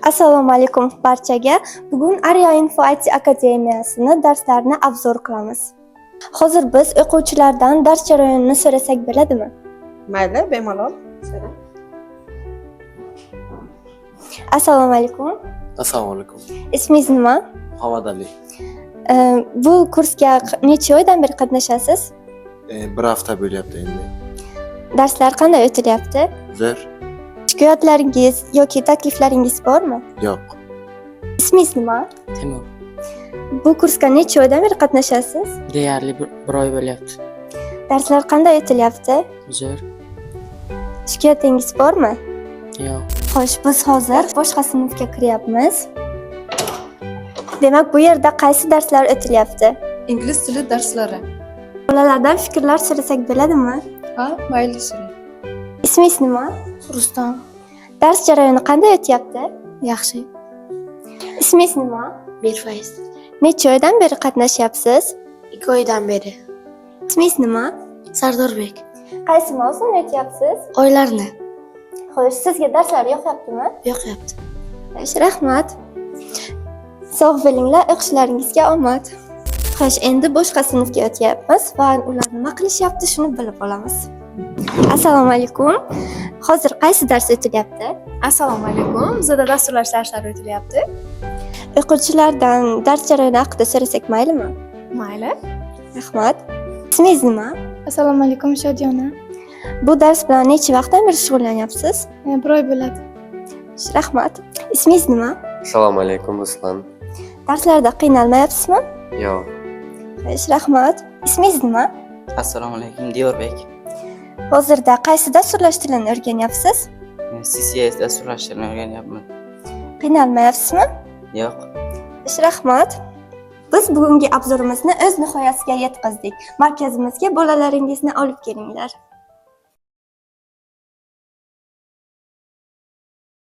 Assalomu alaykum barchaga. Bugun Arya Info IT akademiyasini darslarini обзор qilamiz. Hozir biz o'quvchilardan dars jarayonini so'rasak bo'ladimi? Mayli, bemalol. So'rang. Assalomu alaykum. Assalomu alaykum. Ismingiz nima? Muhammad Ali. Bu kursga necha oydan beri qatnashasiz? Bir hafta bo'lyapti endi. Darslar qanday o'tilyapti? Zo'r? Shikoyatlaringiz yoki takliflaringiz bormi? Yo'q. Ismingiz nima? Temur. Bu kursga necha oydan beri qatnashasiz? Deyarli bir oy bo'lyapti. Darslar qanday o'tilyapti? Zo'r. Shikoyatingiz bormi? Yo'q. Xo'sh, biz hozir boshqa sinfga kiryapmiz. Demak, bu yerda qaysi darslar o'tilyapti? Ingliz tili darslari. Bolalardan fikrlar so'rasak bo'ladimi? Ha, mayli, so'rang. Ismingiz nima? Rustam. Dars jarayoni qanday o'tyapti? Yaxshi. Ismingiz nima? Berfayz. Necha oydan beri qatnashyapsiz? 2 oydan beri. Ismingiz nima? Sardorbek. Qaysi mavzuni o'tyapsiz? Oylarni. Xo'sh, sizga darslar yoqyaptimi? Yoqyapti. Xo'sh, rahmat. Sog' bo'linglar, o'qishlaringizga omad. Xo'sh, endi boshqa sinfga o'tyapmiz va ular nima qilishyapti, shuni bilib olamiz. Assalomu alaykum. Hozir qaysi dars o'tilyapti? Assalomu alaykum. Bizada dasturlash darslari o'tilyapti. O'quvchilardan dars jarayoni haqida so'rasak maylimi? Mayli. Rahmat. Ismingiz nima? Assalomu alaykum, Shodiyona. Bu dars bilan necha vaqtdan beri shug'ullanyapsiz? Bir oy bo'ladi. Rahmat. Ismingiz nima? Assalomu alaykum, Ruslan. Darslarda qiynalmayapsizmi? Yo'q. Xo'sh, rahmat. Ismingiz nima? Assalomu alaykum, Diyorbek. Hozirda qaysi dasturlash tilini o'rganyapsiz? CCS dasturlash tilini o'rganyapman. Qiynalmayapsizmi? Yo'q. Xo'sh, rahmat. Biz bugungi обзор imizni o'z nihoyasiga yetkazdik. Markazimizga bolalaringizni olib kelinglar.